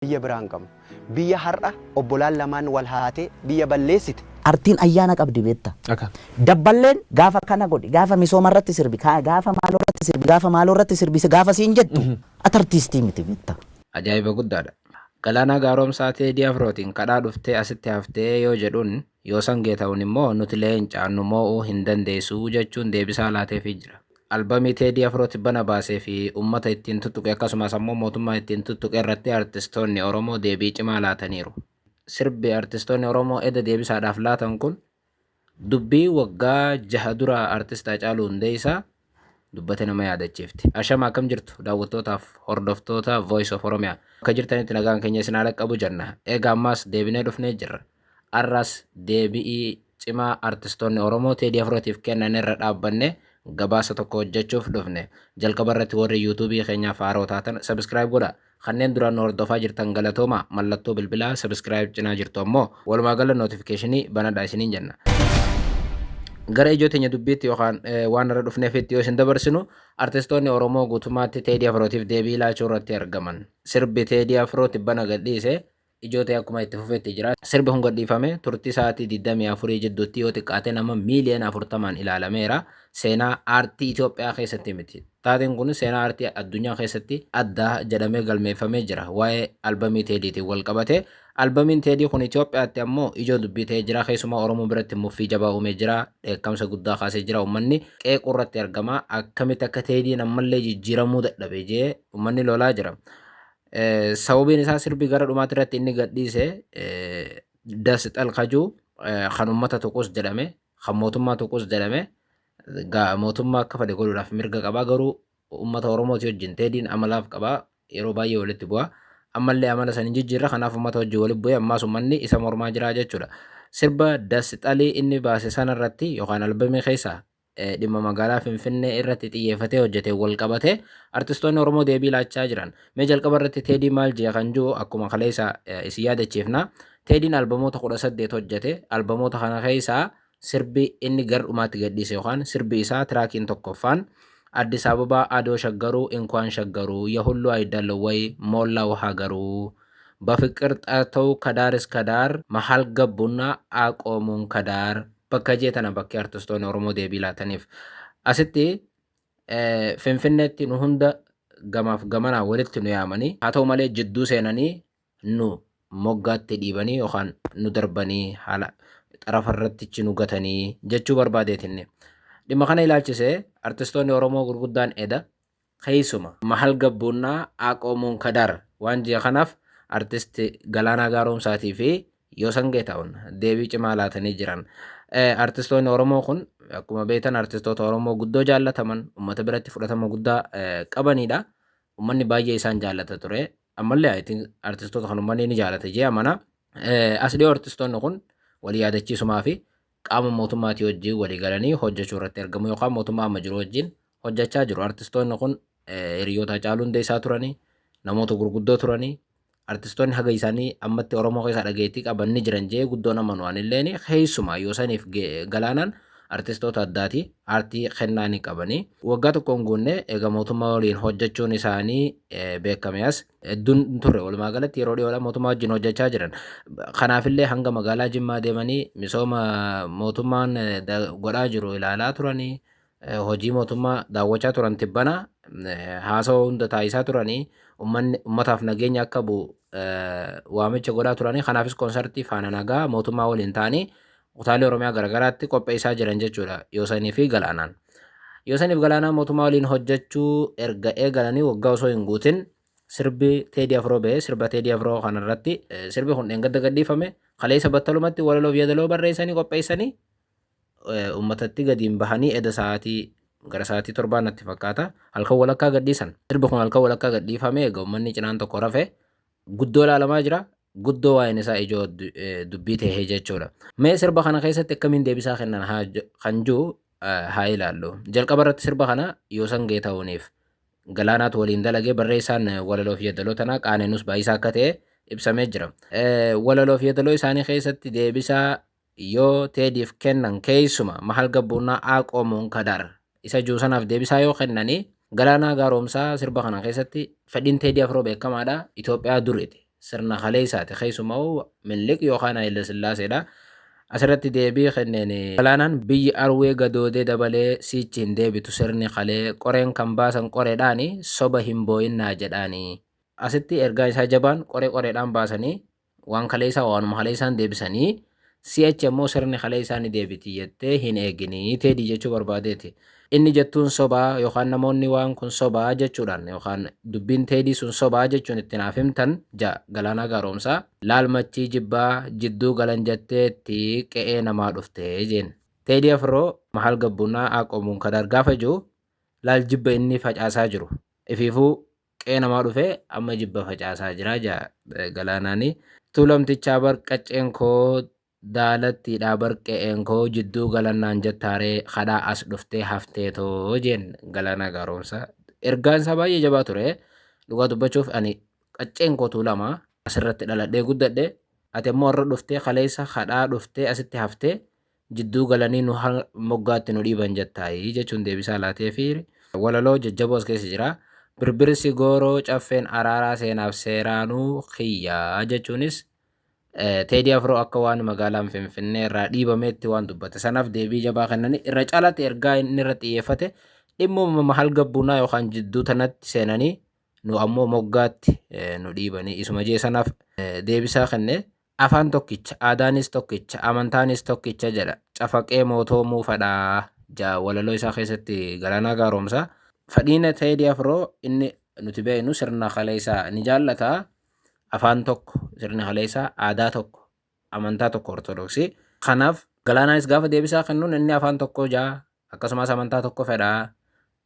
Biyya biraa hin qabnu. Biyya har'a obbolaan lamaan wal haatee biyya balleessite. Artiin ayyaana qabdi beekta. Akka. Dabballeen gaafa kana godhi, gaafa misooma irratti sirbi, gaafa maaloo irratti sirbi, gaafa maaloo irratti sirbi, gaafa siin jettu ati artiistii miti beekta. Ajaa'iba guddaadha. Galaanaa Gaaromsaa Teedii Afrootiin kadhaa dhuftee asitti haftee yoo jedhuun Yoosan Geetahun immoo nuti leenca nu moo'uu hin dandeessu jechuun deebisaa laateefii jira. Albamii Teedii Afroo tibbana baasee fi ummata ittiin tuttuqe akkasumas ammoo mootummaa ittiin tuttuqe irratti artistoonni Oromoo deebii cimaa laataniiru. Sirbi artistoonni Oromoo eda deebisaadhaaf laatan kun dubbii waggaa jaha dura artist Haacaaluu Hundeessaa dubbate nama yaadachiifti. Ashama, akkam jirtu daawwattootaaf hordoftoota Voice of Oromia? Akka jirtanitti nagaan keenya isin haa dhaqqabu jenna. Egaa ammaas deebinee dhufnee jirra. Arras deebi'ii cimaa artistoonni Oromoo Teedii Afrootiif kennan irra dhaabbanne gabaasa tokko hojjechuuf dhufne. Jalqaba irratti warri YouTubeii keenyaaf haaroo taatan subscribe godha. Kanneen duraan nu hordofaa jirtan galatooma. Mallattoo bilbilaa subscribe cinaa jirtu ammoo walumaa gala notificationii banadha isiniin jenna. Gara ijoo teenya dubbiitti yookaan waan irra dhufneefitti yoo isin dabarsinu, artistoonni Oromoo guutummaatti Teedii Afrootiif deebii laachuu irratti argaman. Sirbi Teedii Afroo tibbana gadhiise ijoo ta'e akkuma itti fufetti jira. Sirbi kun gadhiifame turtii sa'aatii 24 jidduutti yoo xiqqaate nama miiliyoona 40n ilaalameera. Seenaa aartii Itoophiyaa keessatti miti. Taateen kun seenaa aartii addunyaa keessatti adda jedhamee galmeeffamee jira. Waa'ee albamii Teediitiin wal qabate. Albamiin Teedii kun Itoophiyaatti ammoo ijoo dubbii ta'ee jira. Keessumaa Oromoo biratti muffii jabaa uumee jira. Dheekkamsa guddaa kaasee jira. Uummanni qeequu irratti argama. Akkamitti akka Teediin ammallee jijjiiramuu dadhabe jee uummanni lolaa jira. Sababiin isaa sirbi gara dhumaatti irratti inni gadhiise Das Xalkajuu kan uummata tuqus jedhame, kan mootummaa tuqus jedhame. Mootummaa akka fedhe godhuudhaaf mirga qabaa, garuu uummata Oromooti wajjin Teediin amalaaf qabaa, yeroo baay'ee walitti bu'a. Ammallee amala san hin jijjiirra, kanaaf uummata wajjin walitti bu'ee ammaas uummanni isa mormaa jira jechuudha. Sirba Das Xalii inni baase sanarratti yookaan albamii keessaa dhimma magaalaa Finfinnee irratti xiyyeeffatee hojjete wal qabatee artistoonni Oromoo deebii laachaa jiran. Mee jalqaba irratti Teedii maal jee kan jiru akkuma kaleessa isin yaadachiifna. Teediin albamoota 18 hojjete. Albamoota kana keessaa sirbi inni gara dhumaatti gadhiise yookaan sirbi isaa tiraakiin tokkoffaan Addis Ababaa Adoo Shaggaruu Inkwaan Shaggaruu Yahullu Ayidallo Way Moollaw Hagaruu Bafiqir Xartow Kadaar Iskadaar Mahal Gabbunna Aqoomuun Kadaar bakka jee tana bakki artistoonni Oromoo deebii laataniif. Asitti Finfinneetti nu hunda gamaaf gamanaa walitti nu yaamanii, haa ta'u malee jidduu seenanii nu moggaatti dhiibanii yookaan nu darbanii haala xarafa irrattichi nu gatanii jechuu barbaadeetinni. Dhimma kana ilaalchisee artistoonni Oromoo gurguddaan eda keessuma Mahal Gabbuunnaa Aqoomuun Kadaar waan ji'a kanaaf artist Galaanaa Gaaromsaatii fi Yoosan Geetahuun deebii cimaa laatanii jiran. Artistoonni Oromoo kun akkuma beektan artistoota Oromoo guddoo jaallataman, uummata biratti fudhatama guddaa qabanidha. Uummanni baay'ee isaan jaallata ture. Ammallee I think artistoota kan uummanni ni jaallata jee amana. As dhiyoo artistoonni kun walii yaadachiisumaa fi qaama mootummaatii wajjin walii galanii hojjechuu irratti argamu yookaan mootummaa amma jiru wajjin hojjechaa jiru. Artistoonni kun hiriyoota Haacaaluu Hundeessaa turanii, namoota gurguddoo turanii, artistoonni haga isaanii ammatti Oromoo keessaa dhageettii qaban ni jiran jee guddoon amanu anilleen. Keessumaa Yoosaniif Galaanaan artistoota addaati, aartii kennaa ni qabanii. Waggaa tokko hin guunne egaa mootummaa waliin hojjechuun isaanii beekame, as hedduun hin turre. Walumaa galatti yeroo dhiyoodha mootummaa wajjin hojjechaa jiran. Kanaafillee hanga magaalaa Jimmaa deemanii misooma mootummaan godhaa jiru ilaalaa turanii, hojii mootummaa daawwachaa turan, tibbana haasawaa hunda taasisaa turanii, uummanni uummataaf nageenya akka bu'u waamicha godhaa turanii. Kanaafis koonsartii faana nagaa mootummaa waliin ta'anii kutaalee Oromiyaa garaagaraatti qopheessaa jiran jechuudha Yoosanii fi Galaanaan. Yoosanii fi Galaanaan mootummaa waliin hojjechuu erga eegalanii waggaa osoo hin guutin sirbi Teedii Afroo ba'ee, sirba Teedii Afroo kanarratti, sirbi kun dheengadda gadhiifame, kaleessa battalumatti walaloo fi yaadaloo barreessanii qopheessanii uummatatti gadiin bahanii eda sa'aatii gara sa'aatii 7 natti fakkaata halkan walakkaa gadhiisan. Sirbi kun halkan walakkaa gadhiifame, egaa uummanni cinaan tokko rafe, guddoo ilaalamaa jira. Guddoo waa'een isaa ijoo dubbii ta'ee jechuudha. Mee sirba kana keessatti akkamiin deebisaa kennan kan jiru haa ilaallu. Jalqaba irratti sirba kana Yoosan Geetahuuniif Galaanaatu waliin dalagee, barreessaan walaloo fi yeedaloo tanaa Qaaneenus Baay'isaa akka ta'e ibsamee jira. Walaloo fi yeedaloo isaanii keessatti deebisaa yoo Teediif kennan, keessuma Mahal Gabbuunnaa Aaqoomuun Kadaar isa juusanaaf deebisaa yoo kennanii, Galaanaa Gaaromsaa sirba kana keessatti fedhiin Teedii Afroo beekamaadha. Itoophiyaa duriiti. Sirna kaleessaati. Keessumaa Minilik yookaan Haayile Sillaaseedha. Asirratti deebii kenneen Galaanaan biyyi arwee gadoodee dabalee siichi hin deebitu sirni kalee qoreen kan baasan qoreedhaani soba hin boo'innaa jedhaani. Asitti ergaan isaa jabaan qoree qoreedhaan baasanii waan kaleessaa waanuma kaleessaan deebisanii si'achi ammoo sirni kaleessaa ni deebiti jettee hin eeginii Teedii jechuu barbaadeeti. Inni jettuun sobaa yookaan namoonni waan kun sobaa jechuudhaan yookaan dubbiin Teedii sun sobaa jechuun itti naaf himtan ja Galaanaa Gaaromsaa laalmachii jibbaa jidduu galan jetteetti qe'ee namaa dhuftee jeen. Teedii Afroo mahal gabbunaa aqomuun kadaar gaafa jiru laal jibba inni facaasaa jiru. Ifiifuu qe'ee namaa dhufee amma jibba facaasaa jira ja Galaanaani. Tuulamtichaa bar qacceen koo daalattiidhaa bar qe'een koo jidduu galannaan jettaaree kadhaa as dhuftee hafteetoo jeen Galaanaa Gaaromsaa. Ergaan isaa baay'ee jabaa ture. Dhugaa dubbachuuf ani qacceen koo Tuulamaa asirratti dhaladhee guddadhe. Ati ammoo har'a dhuftee kaleessa kadhaa dhuftee asitti haftee jidduu galanii nu moggaatti nu dhiiban jettaayii jechuun deebisaa laatee fi walaloo jajjaboo as keessa jira. Birbirsi gooroo caffeen araaraa seenaaf seeraanuu kiyyaa jechuunis Teedii Afroo akka waan magaalaan Finfinnee irraa dhiibameetti waan dubbate. Sanaaf deebii jabaa kennanii irra caalaatti ergaa inni irra xiyyeeffate dhimmuma mahal gabbunaa yookaan jidduu tanatti seenanii nu ammoo moggaatti nu dhiibanii isuma jee sanaaf deebisaa kenne. Afaan tokkicha, aadaanis tokkicha, amantaanis tokkicha jedha. Cafaqee mootoomuu fadhaa jaa walaloo isaa keessatti Galaanaa Gaaromsaa. Fadhiina Teedii Afroo inni nuti beeknu sirna kaleessaa ni jaallata. Afaan tokko sirni kaleessaa, aadaa tokko, amantaa tokko Ortodoksii. Kanaaf Galaanaanis gaafa deebisaa kennuun inni afaan tokko jaa akkasumas amantaa tokko fedhaa.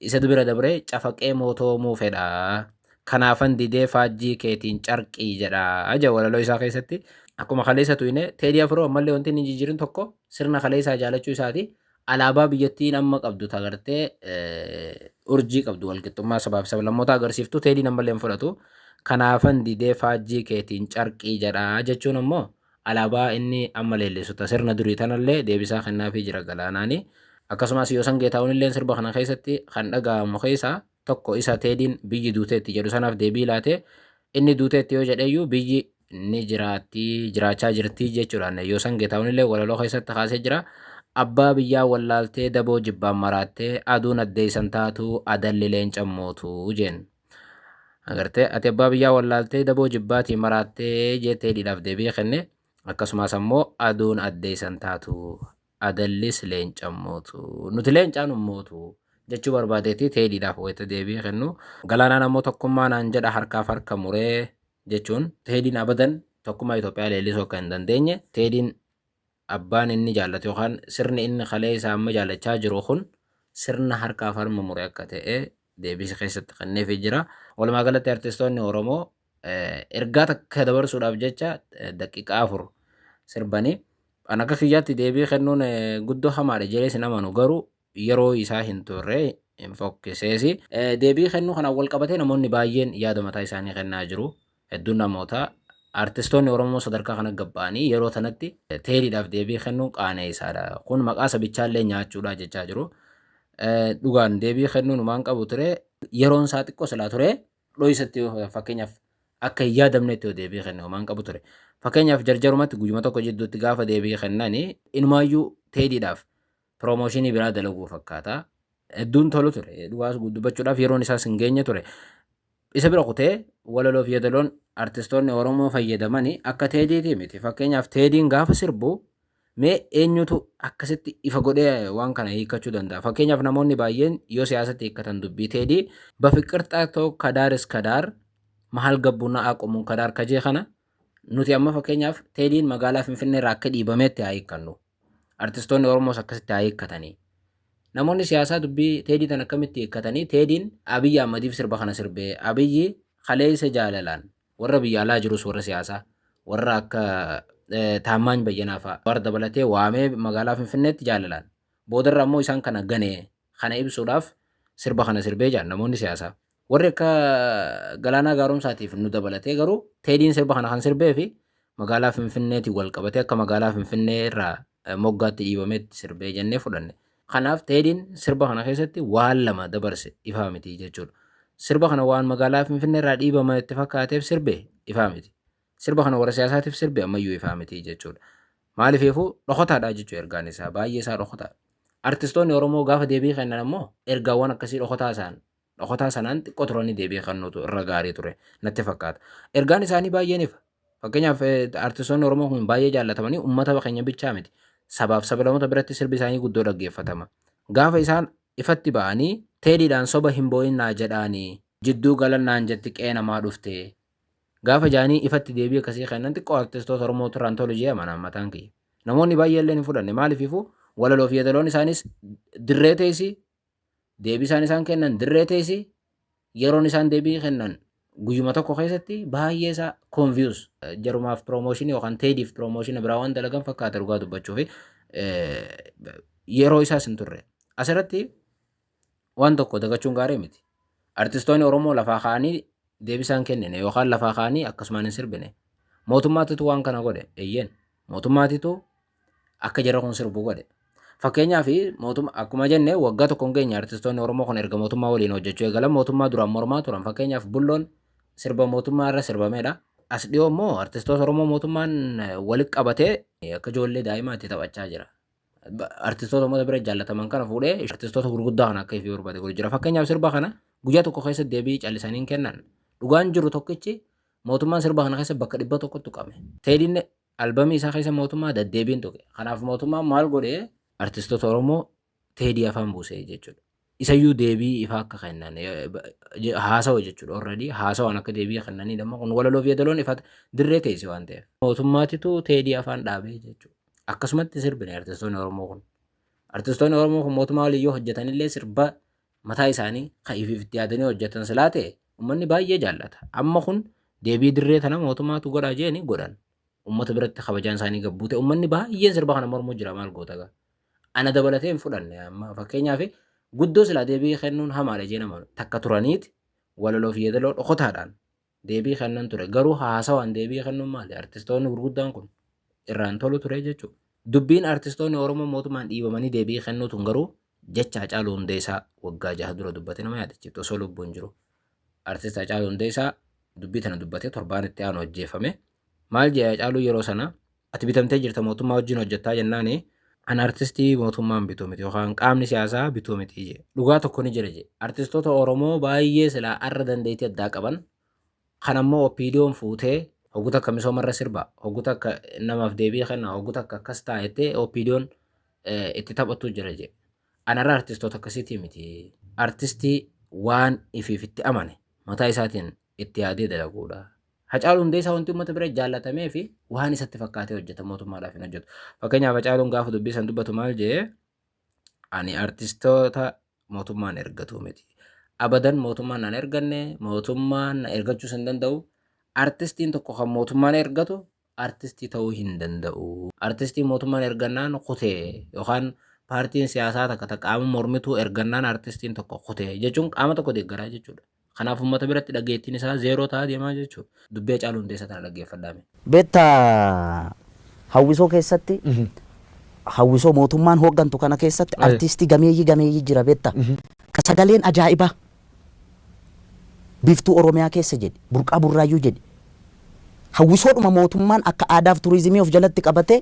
Isa bira dabree cafaqee mootoomuu fedhaa. Kanaafan didee faajjii keetiin carqii jedha aja walaloo isaa keessatti. Akkuma kaleessa tuyne Teedii Afroo ammallee wanti inni jijjiirin tokko sirna kaleessaa jaalachuu isaati. Alaabaa biyyattiin amma qabdu tagartee urjii qabdu walqixxummaa sabaaf sablammoota agarsiiftu Teediin ammallee hin fudhatu. Kanaafan didee faajjii keetiin carqii jedha jechuun ammoo alaabaa inni amma leellisu ta sirna durii tanallee deebisaa kennaafii jira Galaanaani. Akkasumas Yoosan Geetahuun illee sirba kana keessatti kan dhaga'amu keessaa tokko isa Teediin biyyi duuteetti jedhu sanaaf deebii laate. Inni duuteetti yoo jedheyyuu biyyi ni jiraatti jiraachaa jirti jechuudhaan Yoosan Geetahuun illee walaloo keessatti kaasee jira. Abbaa biyyaa wallaaltee daboo jibbaan maraattee aduun addeessan taatu adalli leenca mootu jeen. Agartee ati abbaa biyyaa wallaaltee daboo jibbaatiin maraattee jettee Teediidhaaf deebii kenne. Akkasumas ammoo aduun addeessan taatu adallis leenca mootu. Nuti leencaan mootu jechuu barbaadeeti Teediidhaaf wayita deebii kennu. Galaanaan ammoo tokkummaa naan jedha harkaaf harka muree jechuun Teediin abadan tokkummaa Itoophiyaa leellisuu akka hin dandeenye Teediin abbaan inni jaallatu yookaan sirni inni kalee isaa amma jaallachaa jiru kun sirna harkaaf harma muree akka ta'e deebisa keessatti kenneefii jira. Walumaa galatti artistoonni Oromoo ergaa takka dabarsuudhaaf jecha daqiiqaa 4 sirbanii an akka kiyyaatti deebii kennuun guddoo hamaadha jedhee sin amanu garuu yeroo isaa hin turre hin fokkiseesi. Deebii kennuu kanaan wal qabatee namoonni baay'een yaada mataa isaanii kennaa jiru. Hedduun namoota artistoonni Oromoo sadarkaa kana gabba'anii yeroo tanatti Teediidhaaf deebii kennuun qaaneessaadha. Kun maqaa sabichaallee nyaachuudha jechaa jiru. Dhugaan deebii kennuun waan qabu ture yeroon isaa xiqqoo silaa ture dho'isatti fakkeenyaaf akka hin yaadamnetti yoo deebii kenne waan qabu ture. Fakkeenyaaf jarjarumatti guyyuma tokko jidduutti gaafa deebii kennani inumaayyuu Teediidhaaf piroomooshinii biraa dalaguu fakkaata. Hedduun tolu ture. Dhugaas dubbachuudhaaf yeroon isaas hin geenye ture. Isa bira kutee walaloo fi yeedaloon artistoonni Oromoo fayyadamanii akka Teediitii miti. Fakkeenyaaf Teediin gaafa sirbu mee eenyutu akkasitti ifa godhee waan kana hiikkachuu danda'a. Fakkeenyaaf namoonni baay'een yoo siyaasatti hiikkatan dubbii Teedii bafiqir xaatoo kadaaris kadaar mahal gabbunaa aqumuun kadaar kajee kana nuti amma fakkeenyaaf Teediin magaalaa Finfinnee irraa akka dhiibameetti haa hiikkannu. Artistoonni Oromoos akkasitti haa hiikkatanii. Namoonni siyaasaa dubbii Teedii tan akkamitti hiikkatanii Teediin Abiyyi Ahmadiif sirba kana sirbee Abiyyi kaleessa jaalalaan warra biyya alaa jirus warra siyaasaa warra akka Taammaany Bayyanaa fa'a warra dabalatee waamee magaalaa Finfinneetti jaalalaan boodarra ammoo isaan kana ganee kana ibsuudhaaf sirba kana sirbee jaan namoonni siyaasaa. Warri akka Galaanaa Gaaromsaatiif nu dabalatee garuu Teediin sirba kana kan sirbee fi magaalaa Finfinneetiin wal qabatee akka magaalaa Finfinnee irraa moggaatti dhiibameetti sirbee jennee fudhanne. Kanaaf Teediin sirba kana keessatti waan lama dabarse ifaa miti jechuudha. Sirba kana waan magaalaa Finfinnee irraa dhiibame itti fakkaateef sirbe ifaa miti. Sirba kana warra siyaasaatiif sirbi ammayyuu ifaa miti jechuudha. Maaliifuu dhokotaadha jechuudha, ergaan isaa baay'ee isaa dhokotaadha. Artistoonni Oromoo gaafa deebii kennan ammoo ergaawwan akkasii dhokotaa isaan dhokotaa sanaan xiqqoo turanii deebii kennuutu irra gaarii ture natti fakkaata. Ergaan isaanii baay'een ifa. Fakkeenyaaf, artistoonni Oromoo kun baay'ee jaallatamanii uummata keenya bichaa miti. Sabaaf sablammoota biratti sirbi isaanii guddoo dhaggeeffatama. Gaafa isaan ifatti ba'anii Teediidhaan soba hin boo'innaa jedhaanii, jidduu galannaan jetti qe'ee namaa dhufte. Gaafa jaanii ifatti deebii akkasii kennan, xiqqoo artistoota Oromoo turaan tolu jee amanaan mataan kiyya. Namoonni baay'ee illee hin fudhanne. Maaliifuu walaloo fi yeedaloon isaanis dirree teessi, deebii isaan isaan kennan dirree teessi, yeroon isaan deebii kennan guyyuma tokko keessatti baay'ee isaa confuse, jarumaaf promotion yookaan Teediif promotion biraa waan dalagan fakkaata, dhugaa dubbachuu fi yeroo isaas hin turre. Asirratti waan tokko dagachuun gaarii miti. Artistoonni Oromoo lafaa ka'anii deebii isaan kennine yookaan lafaa ka'anii akkasumaan hin sirbine. Mootummaatitu waan kana godhe, eeyyeen. Mootummaatitu akka jara kun sirbu godhe. Fakkeenyaaf, mootummaa akkuma jenne waggaa tokko hin geenye artistoonni Oromoo kun erga mootummaa waliin hojjechuu eegalan. Mootummaa duraan mormaa turan. Fakkeenyaaf, Bulloon sirba mootummaa irra sirbameedha. As dhiyoo immoo artistoota Oromoo mootummaan walitti qabatee akka ijoollee daa'imaatti taphachaa jira. Artistoota uummata bira jaallataman kana fuudhee artistoota gurguddaa kana akka ifii barbaade godhu jira. Fakkeenyaaf, sirba kana guyyaa tokko keessatti deebii callisanii hin kennan. Dhugaan jiru tokkichi mootummaan sirba kana keessa bakka 100 tuqame. Teediin albamii isaa keessa mootummaa deddeebiin tuqe. Kanaaf mootummaan maal godhee artistoota Oromoo Teedii afaan buusee jechuudha. Isayyuu deebii ifaa akka kennan haasawa jechuudha. Already haasawaan akka deebii kennanii dhamma kun walaloo fi yeedaloon ifa dirree teesse waan ta'eef. Mootummaatitu Teedii afaan dhaabee jechuudha. Akkasumatti sirbine artistoonni Oromoo kun. Artistoonni Oromoo kun mootummaa waliin yoo hojjetanillee sirba mataa isaanii kan ifiif itti yaadanii hojjetan silaa ta'e uummanni baay'ee jaallata. Amma kun deebii dirree tana mootummaatu godhaa jeeni godhan. Uummata biratti kabajaan isaanii gabbuute, uummanni baay'een sirba kana mormuu jira, maal goota gaa. Ana dabalatee hin fudhanne. Amma fakkeenyaaf, guddoo silaa deebii kennuun hamaadha jee nama takka turaniiti walaloo fi yeedaloo dhokotaadhaan deebii kennan ture. Garuu haasawaan deebii kennuun maali? Artistoonni gurguddaan kun irraan tolu ture jechuudha. Dubbiin artistoonni Oromoo mootummaan dhiibamanii deebii kennuu tun garuu jecha Hacaaluu Hundeessaa waggaa 6 dura dubbate nama yaadachiiftu osoo lubbuun jiru. Artist Hacaaluu Hundeessaa dubbii tana dubbatee torbaan itti aanu ajjeefame. Maal jedhe Hacaaluu yeroo sana? Ati bitamtee jirta, mootummaa wajjin hojjettaa jennaani, an artistii mootummaan bituu miti yookaan qaamni siyaasaa bituu miti jedhe. Dhugaa tokko ni jira jedhe. Artistoota Oromoo baay'ee silaa arra dandeettii addaa qaban kan ammoo OPDO'n fuutee hoggu takka misoomarra sirba, hoggu takka namaaf deebii kenna, hoggu takka akkas ta'a jettee OPDO'n itti taphattu jira jedhe. Anarra artistoota akkasiitii miti. Artistii waan ifiif itti amane mataa isaatiin itti yaadee dalaguudha. Hacaaluu Hundeessaa wanti uummata bira jaallatamee fi waan isatti fakkaatee hojjeta, mootummaadhaaf hin hojjetu. Fakkeenyaaf, Hacaaluun gaafa dubbii san dubbatu maal jee? Ani artistoota mootummaan ergatu miti. Abadan mootummaan nan erganne, mootummaan na ergachuus hin danda'u. Artistiin tokko kan mootummaan ergatu artistii ta'uu hin danda'u. Artistiin mootummaan ergannaan kutee yookaan paartiin siyaasaa takka ta qaama mormituu ergannaan artistiin tokko kutee jechuun qaama tokko deeggaraa jechuudha. Kanaaf uummata biratti dhageettiin isaa zeeroo ta'aa deemaa jechuudha. Dubbii Hacaaluu Hundeessaa tana dhaggeeffadhaame. Beektaa, hawwisoo keessatti, hawwisoo mootummaan hooggantu kana keessatti artiistii gameeyyii gameeyyii jira, beektaa. Ka sagaleen ajaa'ibaa Biiftuu Oromiyaa keessa jedhi, Burqaa Burraayyuu jedhi. Hawwisoodhuma mootummaan akka aadaaf turizimii of jalatti qabatee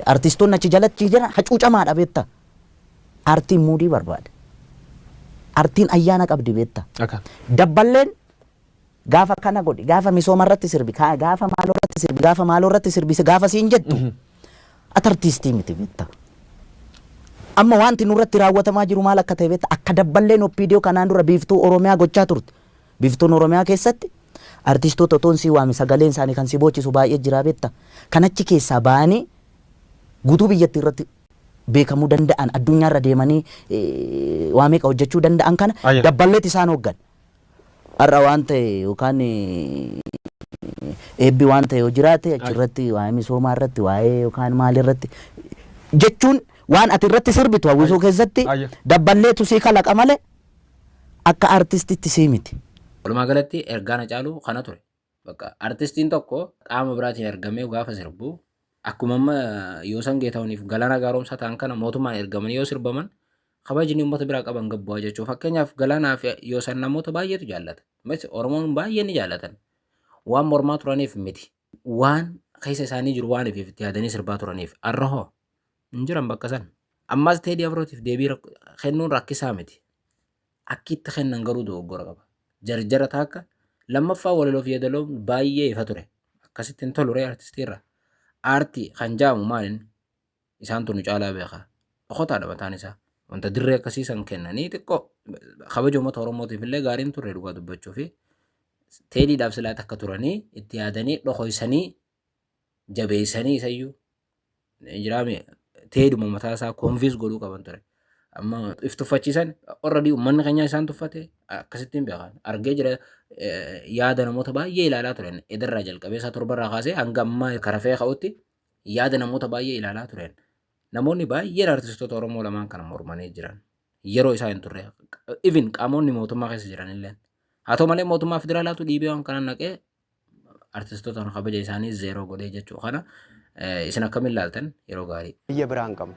artistoonni achi jalatti jiran hacuucamaadha, beektaa. Aartiin muudii barbaada. Aartiin ayyaana qabdi, beektaa. Dabballeen gaafa kana godhi, gaafa misooma irratti sirbi, gaafa maaloo irratti sirbi, gaafa maaloo irratti sirbi, gaafa siin jettu ati artiistii miti, beektaa. Amma wanti nurratti raawwatamaa jiru maal akka ta'e beektaa? Akka dabballeen OPDO kanaan dura Biiftuu Oromiyaa gochaa turte. Biiftuun Oromiyaa keessatti artistoota otoon sii waame sagaleen isaanii kan si boochisu baay'ee jira, beektaa. Kan achi keessaa ba'anii guutuu biyyattii irratti beekamuu danda'an, addunyaarra deemanii waa meeqa hojjechuu danda'an kana dabballeet isaan hooggan. Har'a waan ta'e yookaan eebbi waan ta'e yoo jiraate achirratti waa'ee misoomaa irratti, waa'ee yookaan maal irratti jechuun waan ati irratti sirbitu hawwisoo keessatti dabballeetu sii kalaqa malee akka artistitti sii miti. Walumaa galatti ergaan Hacaaluu kana ture. Bakka artistiin tokko qaama biraatiin ergamee gaafa sirbu, akkuma amma Yoosan Geetahuniif Galaanaa Gaaromsaa ta'an kana mootummaan ergamanii yoo sirbaman kabajni uummata biraa qaban gad bu'aa jechuudha. Fakkeenyaaf, Galaanaa fi Yoosan namoota baay'eetu jaallata. Oromoon baay'een ni jaallatan. Waan mormaa turaniif miti. Waan keessa isaanii jiru waan ifiif itti yaadanii sirbaa turaniif. Arra hoo hin jiran bakka san. Ammas Teedii Afrootiif deebii kennuun rakkisaa miti. Akki itti kennan garuu dogoggora qaba. Jarjara taakka lammaffaa walaloo fi yeedaloon baay'ee ifa ture. Akkasitti hin tolu ree artistiirra. Aartii kan jaamu maalin isaantu nu caalaa beeka. Dhokotaadha mataan isaa. Wanta dirree akkasii san kennanii xiqqoo kabaja uummata Oromootiif illee gaariin turre dhugaa dubbachuu fi Teediidhaaf silaa takka turanii itti yaadanii dhokoysanii jabeessanii isayyuu jiraame Teeduma mataa isaa confuse godhuu qaban ture. Amma if tuffachiisan, already uummanni keenya isaan tuffate akkasittiin beekan. Argee jira, yaada namoota baay'ee ilaalaa turen. Edarraa jalqabee isaa 7rraa kaasee hanga ammaa karafee ka'utti yaada namoota baay'ee ilaalaa turen. Namoonni baay'een artistoota Oromoo lamaan kana mormanii jiran. Yeroo isaa hin turre. Even qaamonni mootummaa keessa jiran illee. Haa ta'u malee, mootummaa federaalaatu dhiibee waan kana naqee artistoota kana kabaja isaanii zeeroo godhee jechuu kana isin akkamiin ilaaltan? Yeroo gaarii. Biyya biraa hin qabnu.